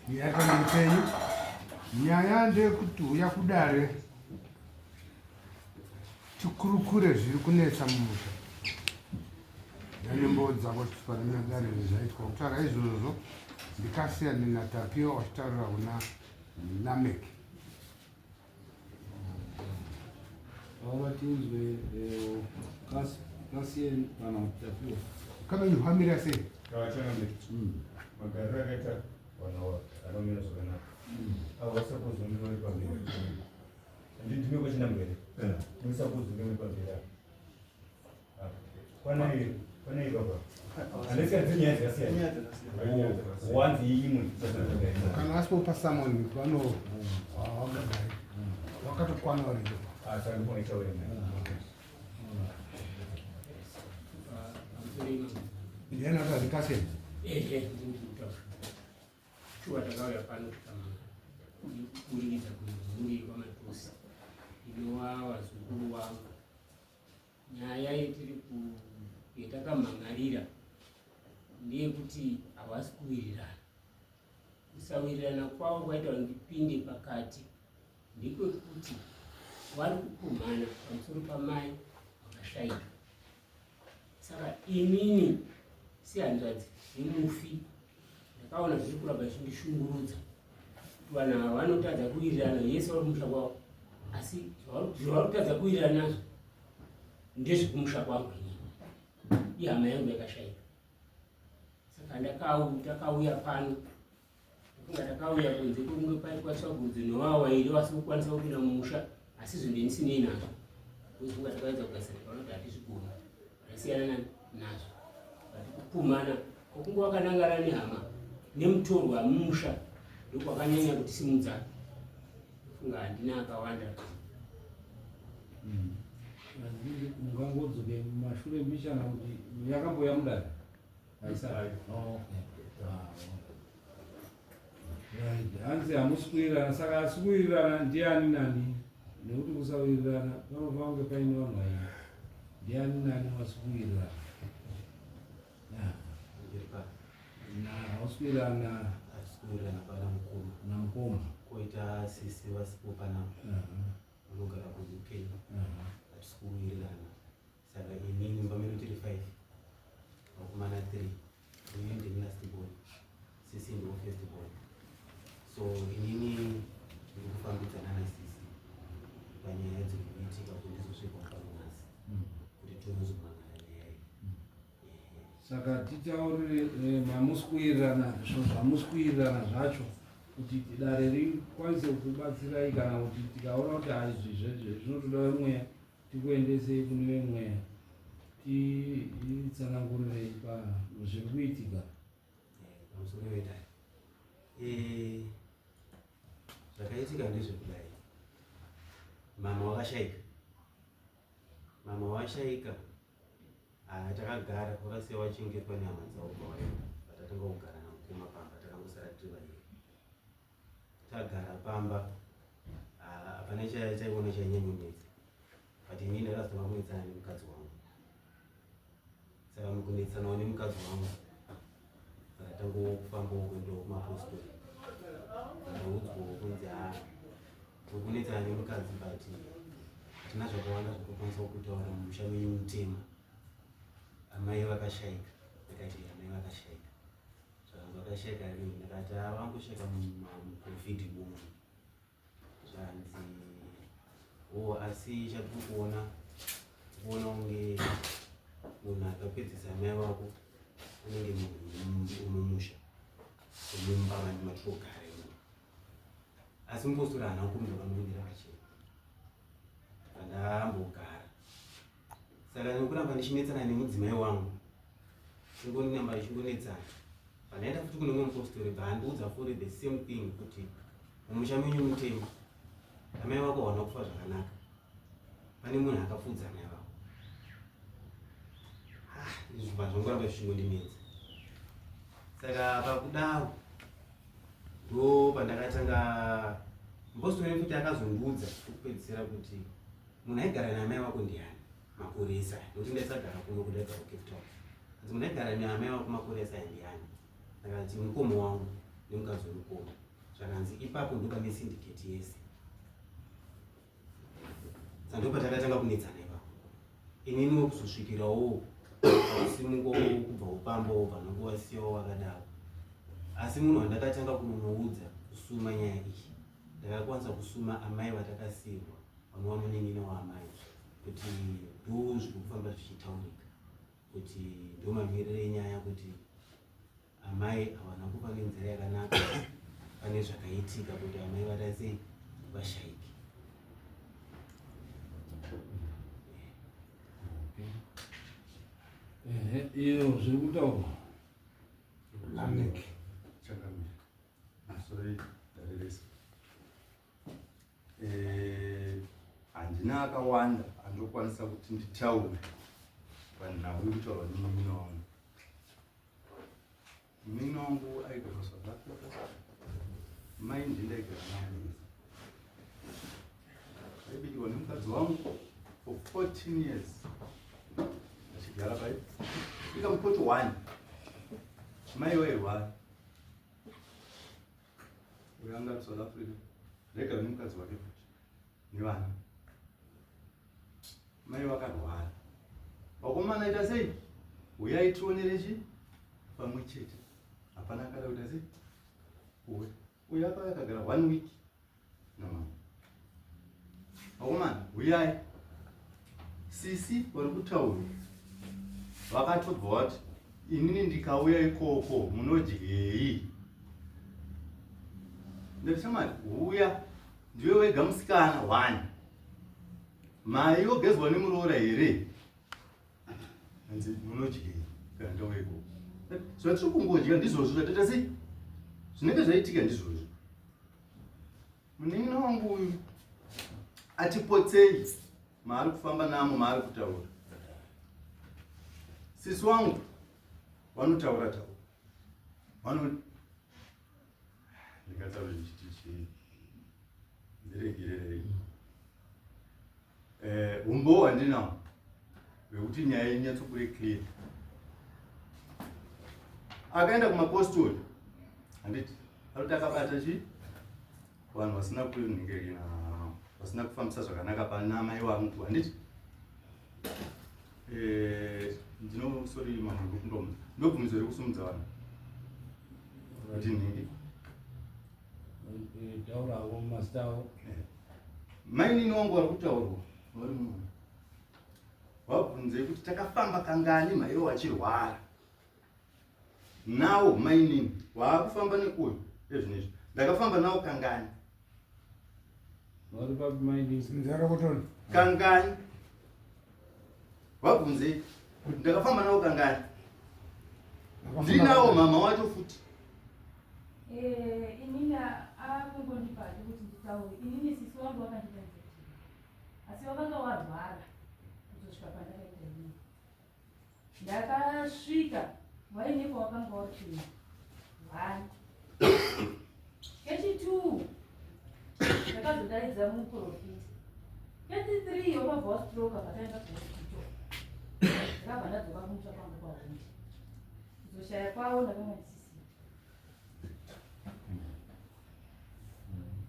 Nyaya pamberi penyu. Nyaya ndeyekuti huya kudare tikurukure zviri kunetsa mumusha. Ndanemboudza kuti pane dare zvaitwa kutaura izvozvo ndikasiyana naTapiwa wachitaurira kuna Lamek. Taura tinzwe eh, Kasien kana kuti Tapiwa. Kana yuhamira sei? Kavachanamira. Magariro akaita vanhu anomira zvakanaka. Avo vasapozi kunge vari pamberi. Ndime kwachinambo here? Musapozi kunge muri pamberi apa. Kwanai kwanai baba. Handisi dziri nyaya dzakasiyana. Wanzi imwe. Kana asipo pasamoni vano wakadai. Wakatokwana waripo. Ah, saka ndipo ichawe. Ndiani akazikaseni? Ehe, ndini Shuwa takauya pano kuburikidza kumhuri yekwaMatusi inova vazukuru vangu. Nyaya yetiri ku yetakamhan'arira ndeyekuti havasi kuwirirana. Kusawirirana kwavo kwaita kuti ndipinde pakati ndekwekuti vari kupumhana pamusoro pamai vakashaika. Saka inini sehanzvadzi yemufi ndakaona zviri kuramba zvichindishungurudza kuti vanhu ava vanotadza kuwirirana yese vari kumusha kwavo asi zvavari kutadza kuwirirana nazvo ndezvekumusha kwangu inini ihama yangu yakashaika saka ndakauya pano Kunga takauya kunze kwekunge paitwa tsvagurudzo nevava vairi vasiri kukwanisa kupinda mumusha asi izvo ndinisinei nazvo kuzi kunga takaedza kugadzira tikaona kuti hatizvigoni zvasiyana nazvo but kupumhana kwokunge wakanangana nehama nemutorwa mumusha ndokwakanyanya kutisimudza funga handina akawanda Ungangodzoke mumashure mbichana kuti yakambouya mudare Hanzi hamusi kuwirirana saka asi kuwirirana ndiani nani nekuti kusawirirana panofanira kunge paine vanhu vairi ndiani nani wasi kuwirirana hausi kuwirirana namukoma koita sisi vasipo panapa vanogara kuUK hatisi kuwirirana Saka inini mumba medu tiri 5 vakomana 3 inini ndini last born sisi ndiwo first born so inini ndiri kufambidzana nasisi panyaya dziri kuitika kuti ndizosvika pano nhasi kuti tinozomangana nyaya iyi Saka titaurire eh, mamusi kuwirirana zvamusi kuwirirana zvacho kuti dare rikwanise kukubatsirai kana kuti tikaona kuti haizvi zvinotoda vemweya Tikuendesei kune vemweya titsanangurirei pazviri kuitika. Pamusoro vedare eh, zvakaitika ndezvekudai mama wakashaika mama washaika ah, takagara vakasiya wachengetwa nehama dzavo pawaenda vatatanga kugara namukoma pamba takangosara tiri vairi Tagara pamba hapana chaiona chainyanyonetsa but ini ndakazotanga kunetsana nemukadzi wangu saka mukunetsanawo nemukadzi wangu akatangofambawo kuendawo kumapostori ndaudzwawo kunzi ha uri kunetsana nemukadzi but hatina zvakawanda zvakakwanisa kutaura mumusha menyu mutema amai vakashaika ndakati amai vakashaika Zvanzi wakasheka rini? Ndakati ah, wangusheka mucovid imomo. Zvanzi oh, asi chatiri kuona kuona kunge munhu akapedzisa amai vako anenge munhu wemumusha wemumba matinogara imo. Asi mupostori haana kumbira vanobumbira pachena pandambogara Saka nekuramba ndichinetsana nemudzimai wangu chingonamba chingonetsana pandaenda futi kune umwe mupostori bvaandiudza futi the same thing kuti mumusha menyu mutemo amai vako hawana kufa zvakanaka pane munhu akapfuudza amai vako ah, izvi bva zvongoramba zvichingondinetsa saka pakudaro ndo pandakatanga mupostori futi akazondiudza kupedzisira kuti Munhu aigara naamai vako ndiani makore ese aya? Nokuti ndaisagara kuno kundaigara kuCape Town. Hanzi munhu aigara naamai vako makore ese aya ndiani? Ndakati mukoma wangu. Nemukadzi wemukoma. Zvakanzi ipapo ndopane syndicate yese. Saka ndopatakatanga kunetsana ipapo. Ininiwo kuzosvikirawo kusimukawo kubva upamba wobva nokuvasiyawo vakadaro. Asi munhu wandakatanga kunonoudza kusuma nyaya iyi, ndakakwanisa kusuma amai vatakasiirwa vanova munin'ina waamai kuti ndo zviri kufamba zvichitaurika kuti ndomamiriro enyaya kuti Amai havana kufa nenzira yakanaka, pane zvakaitika kuti amai vatasei vashaike. Ehe, iyo zviri kutaurwa. Lamek changamire. Sorry, dareresa. Eh, handina akawanda andokwanisa kuti nditaure panhau yekutaura nemunin'ina wangu. Munin'ina wangu aigara South Africa, mai ndiye ndaigara navo. Aibikirwa nemukadzi wangu for 14 years achigara pai ika mukoti one mai wairwara uyo anga ari South Africa ndaigara nemukadzi wake futi nevana mai vakarwara vakomana ita sei huyai tionere chi pamwe chete hapana akada kuita sei uwe uyo akauya akagara one week namama vakomana huyai sisi vari kutaura vakatobva vati inini ndikauya ikoko munodyei ndati shamwari huya Ndiwe wega musikana one. Mai wogezwa nemuroora here? Hanzi munodyei kana ndauya ikoko. Zvatiri kungodya ndizvozvo zvataita sei? Zvinenge zvaitika ndizvozvo. Munin'ina wangu uyu atipotsei maari kufamba namo maari kutaura. Sisi wangu vanotaura taura. Vano ndikataura ndichiti chii ndiregererei eh, umbowo hwandinawo hwekuti nyaya inyatsobude clear akaenda kumapostori handiti arikuti akabata chii vanhu vasina kunhingerina vasina kufambisa zvakanaka pana mai vangu handiti eh, ndino sorry mambo ndokundoma ndobvumidzo rekusumudza vanhu kuti nhingi eh, taurawo mazita avo eh. mainini wangu vari kutaurwa vari muno vabvunzei kuti takafamba kangani maiwo vachirwara nawo mainini waakufamba neuyu ezvinezvi ndakafamba nawo kangani kangani vabvunzei kuti ndakafamba nawo kangani ndinawo mama wacho futi eh, inini akungondipa kuti nditaure inini sisi wangu wakandipa asi wakanga warwara kuzosvika pandakaita inini Ndakasvika vaine kwawakanga wapinda one kechitwo ndakazodaidza muprofita kechithree wakabva wastroka pataenda kuhospital ndakabva ndadzoka kumusha kwangu kwahundi kuzoshaya kwavo ndakanga ndisisina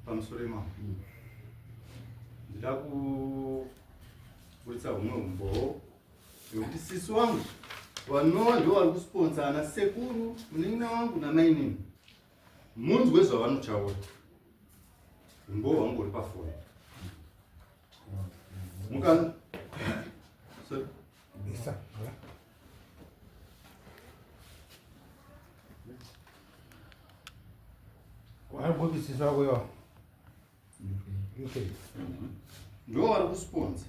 Pamusoro imamo ndida kuburitsa humwe humbowo nekuti sisi wangu vanova ndivo vari kusponsa ana sekuru munin'ina wangu namainini munzwe zvavanotaura humbowo hwangu huri pafoni mukana sorry Isa. Wari wako yo. Okay. Ndivo vari kusponsa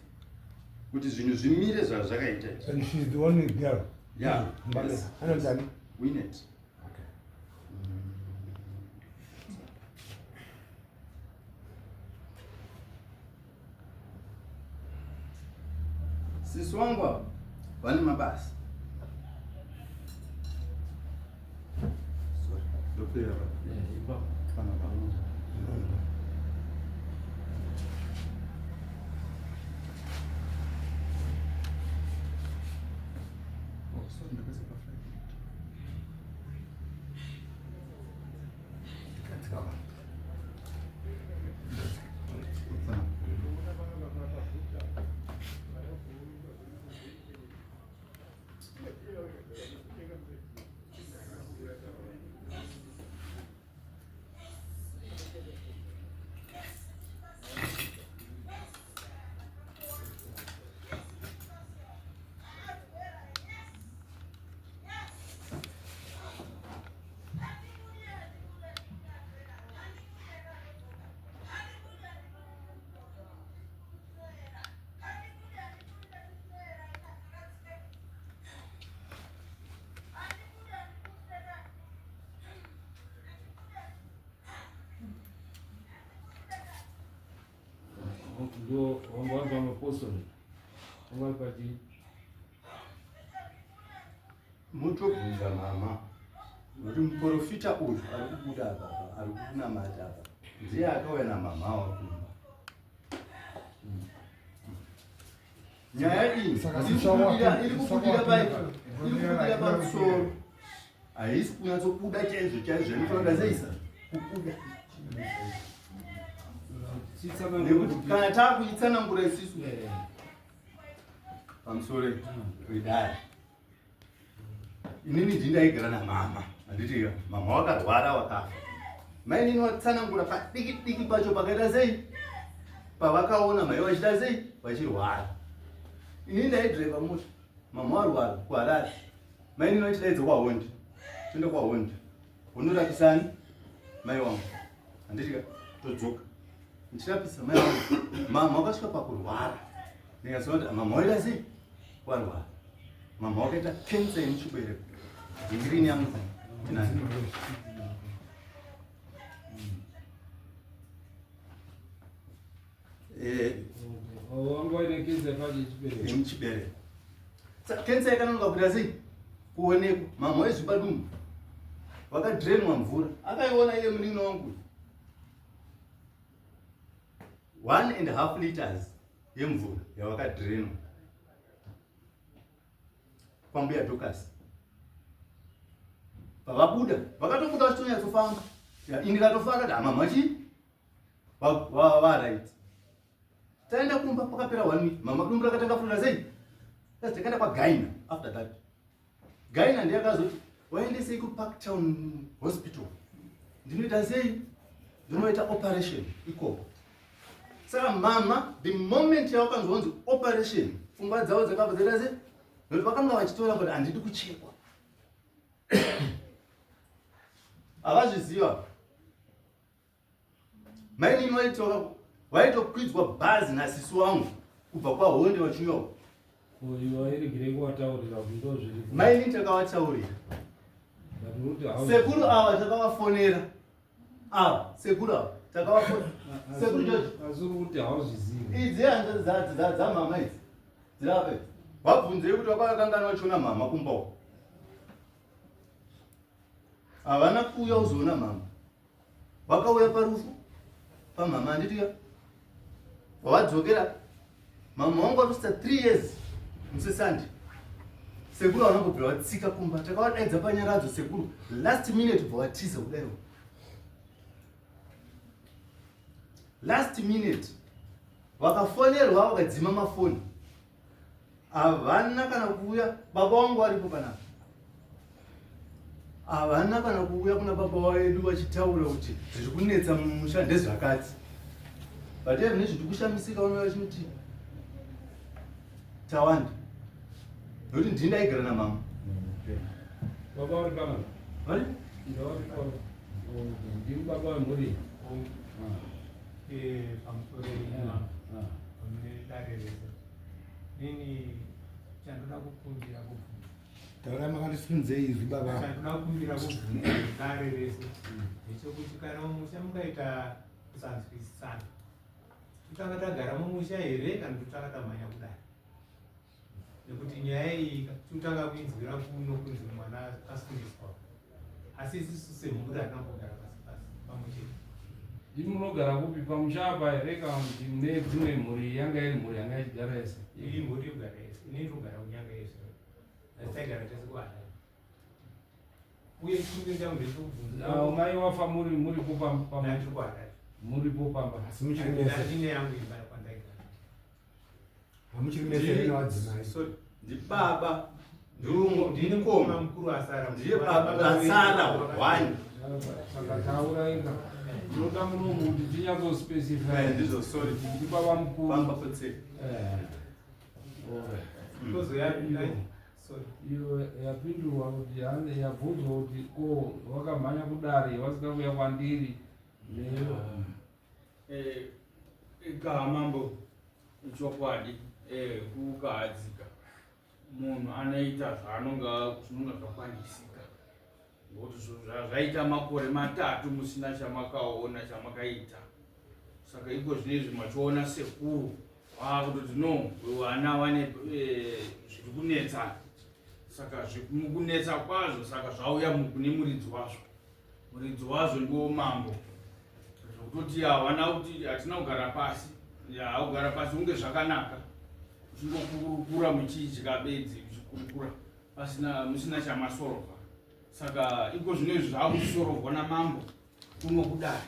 kuti zvinhu zvimire zvazvakaita izvi. And she's the only girl. Yeah. Yes. Anonzi Winnet. Okay. Sisi wangu ava vane mabasa. Sorry, ndopera pa. Ipapo. Panapa. Oh, sorry, ndakaisa pa flight. Ndo wanga vari pamapostori, wanga vari pachii? Mutobvunza mama nokuti muprofita uyu ari kubuda apa apa ari kunamata apa ndiye akauya namama wakumba. Nyaya iyi iri kubudira pamusoro, haisi kunyatsobuda chaizvo chaizvo, inofanira seisa kubuda nekuti kana taakuitsanangura isisu pamusoro wedare. Inini ndini ndaigara namama, handiti? Mama wakarwara wakafa, mainini watsanangura padiki diki pacho pakaita sei pavakaona mai vachita sei vachirwara. Inini ndaidhiraivha mota, mama warwara kuHarare, mainini vachidaidza kwaHondi, toenda kwaHondi unorapisani mai wangu, handitika? Todzoka ndichirapisa mai wangu, mama wakasvika pakurwara, ndikaziva kuti mama waita sei warwara. Mama wakaita kensa yemuchibereko, ngirini yangu tinayo. Wanga waine kensa yepachibereko? Yemuchibereko. Kensa yakanonoka kuita sei kuonekwa, mama waizvipa dumbu, wakadrenwa mvura, akaiona iye munin'ina wangu, 1.5 liters yemvura yawakadrenwa kwambuya Dokas. Pavabuda vakatobuda vachitonyatsofamba, indikatofara kuti hamama chii varight. Taenda kumba, pakapera one week mama dumbu rakatanga funa sei, takaenda kwagynae. After that gynae ndiye akazoti waendesei kuParktown Hospital, ndinoita sei, ndinoita operation ikoko. Saka mama the moment yavakanzwa kunzi operation, pfungwa dzavo dzakabva dzaita sei, nokuti vakanga vachitora kuti handidi kuchekwa, havazviziva. Mainini vaitoka vaitokwidzwa bhazi nasisi wangu kubva kwaHonde vachiuya. Wairegere kuvataurira kuti ndo zviri? Mainini takavataurira, sekuru ava takavafonera, ava sekuru ava takavafonera, sekuru George. Asi uri kuti hauzvizivi? Idzi hanzvadzi dzamama idzi dzirape, vabvunzei kuti vakakangana vachiona mama kumba uko, havana kuuya kuzoona mama, vakauya parufu pamama, handitiya? Wavadzokera mama wangu vakusita 3 years musesandi, sekuru havana kubvira vatsika kumba. Takavadaidza panyaradzo sekuru, last minute bva vatiza kudaiwo, last minute vakafonerwa vakadzima mafoni, havana kana kuuya. Baba vangu varipo panapa, havana kana kuuya kuna baba vaedu vachitaura kuti zviri kunetsa mumusha ndezvakati. But even zviri kushamisika, vanouya vachinoti tawanda nokuti ndini ndaigara namama. Baba vari panapa? Vari. Ndiri baba vemhuri. Pamusoro mune dare rese, nini chandoda kukumbira kubvunza. Taurai makandisimunzei izwi, baba. Chandoda kukumbira kubvunza dare rese ndechekuti kana mumusha mukaita kusanzwisisana, totanga tagara mumusha here kana totanga tamhanya kudare? Nekuti nyaya iyi totanga kuinzwira kuno kunzi mwana asungiswa, asi isusu semhuri hatina kumbogara pasi pasi pamwe chete. Ndimi munogara kupi, pamusha apa here kana kuti mune dzimwe mhuri? Yanga iri mhuri yanga ichigara yese? Iyi mhuri yogara yese, ini ndogara kuNyanga yese, asi taigara tese kuHarare. Uye chikumbiro changu ndechekubvunza. Mai wafa muri muripo Ndandiri kuHarare. Muripo pamba? Asi muchiri mese? Ndine yangu imba kwandaigara. Hamuchiri mese here nevadzimai? Sorry, ndibaba. Ndini mukoma mukuru asara. Ndiye baba asara one. Saka tauraika unoda munomu kuti tinyatsospecify. Ndizvo, sorry. Ndi baba mukuru. Pamba potseka. Alright. Tozoya, sorry. Iyo yapindurwa kuti yabvunzwa kuti ko wakamhanya kudare vasina kuuya kwandiri neyo? Gaha mambo, chokwadi, kukahadzika munhu anoita zvaanonga zvinonga zvakwanisika, nokuti zvaita makore 3 musina chamakaona chamakaita. Saka iko zvino izvi machiona sekuru vaakutoti no, vana vane zviri kunetsana. Saka mukunetsa kwazvo, saka zvauya kune muridzi wazvo. Muridzi wazvo ndiwo mambo. Zvekutoti havana kuti hatina kugara pasi, haugara pasi kunge zvakanaka, uchingokurukura muchidya bedzi, muchikurukura pasina musina chamasorova. Saka iko zvino izvi zvakusorovwa namambo kuno kudare,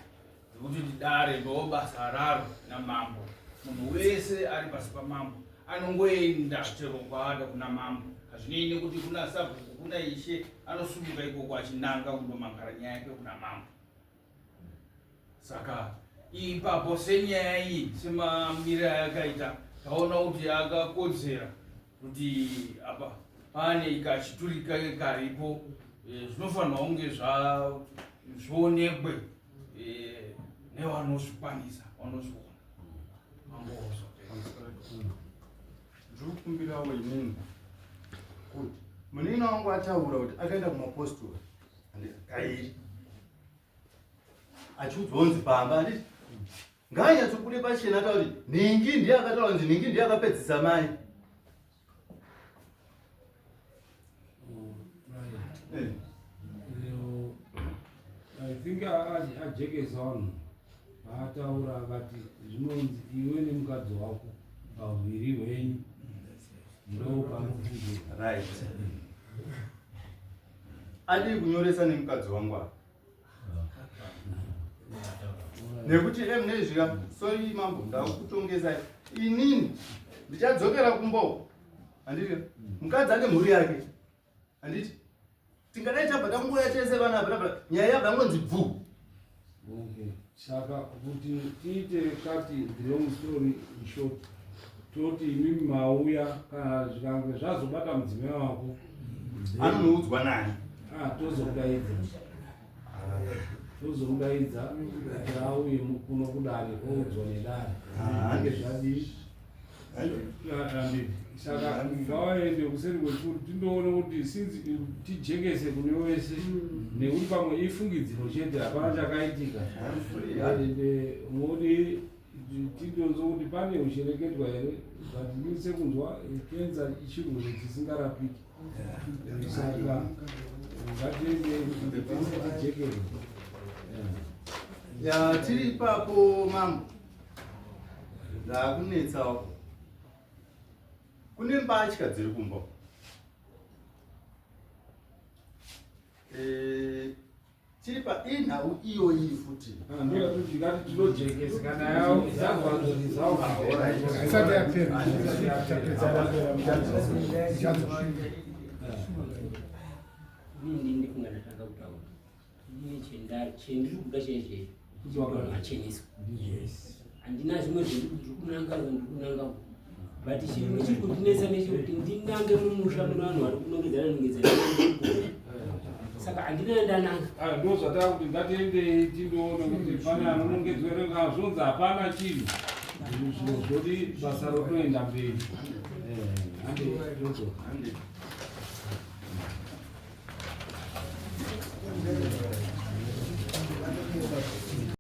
nekuti dare ndo basa raro namambo. Munhu wese ari pasi pamambo anongoenda chero kwaada kuna mambo, hazvinei nekuti kuna sabhuku, kuna ishe, anosumuka ikoko achinanga kundomangara nyaya yake kuna mambo. Saka ipapo senyaya iyi semamire ayakaita, taona kuti akakodzera kuti apa pane kachiturika karipo, zvinofanirwa kunge zvionekwe nevanozvikwanisa, vanozviona. Mambozo ndiri kukumbirawo inini kuti munin'ina wangu ataura kuti akaenda kumapostori kairi achiudzwa kunzi pamba, handiti ngaanyatsobude pachena ataura kuti nhingi ndiye akataura kunzi nhingi ndiye akapedzisa mai. I think ajekesa vanhu vaataura akati zvinonzi iwe nemukadzi wako pahuviri hwenyu ndo panofungira. Right, adii kunyoresa nemukadzi wangu apa, nekuti emnezvika. Sorry mambo, ndakutongesai. Inini ndichadzokera kumba, handiti mukadzi ane mhuri yake, handiti tingadai tabva tangoya tese vana apa, nyaya yabva yangonzi bvu. Okay, saka kuti tiite cut the long story short, toti imimi mauya, kana zvikange zvazobata mudzimai wako, anonoudzwa nani? Ah, tozomudaidza kuti auye kuno kudare, oudzwa nedare ange zvadii. Saka ngavaende kuseri kwechuru tindoona kuti since tijekese kune wese, nekuti pamwe ifungidziro chete, hapana chakaitika. Ende modi tindonzwa kuti pane ushereketwa here, but ini sekunzwa kenza chirwere chisingarapiki, saka ngatiende tese tijekere. Ya, tiri ipapo mambo, ndakunetsawo kune mbatya dziri kumba. Tiri pa inhau iyoyi futi. Ndikati tinojekesa kana yao Isati yapera. Inini ndifunga ndatanga kutaura, inini chendiri kuda chaicho acheneswa. Handina zvimwe zvendiri kunanga, ndiri kunanga, but chimwe chiri kundinetsa nechekuti ndinange mumusha mune vanhu vari kunongedzana nongedzana, saka handina ndananga. Ndo zvataa kuti ngatiendei tindoona kuti pane anonongedzwa here, kana zvonzi hapana chinhu, zviro zvodi basa rotoenda mberi. Hande, todzoka. Hande.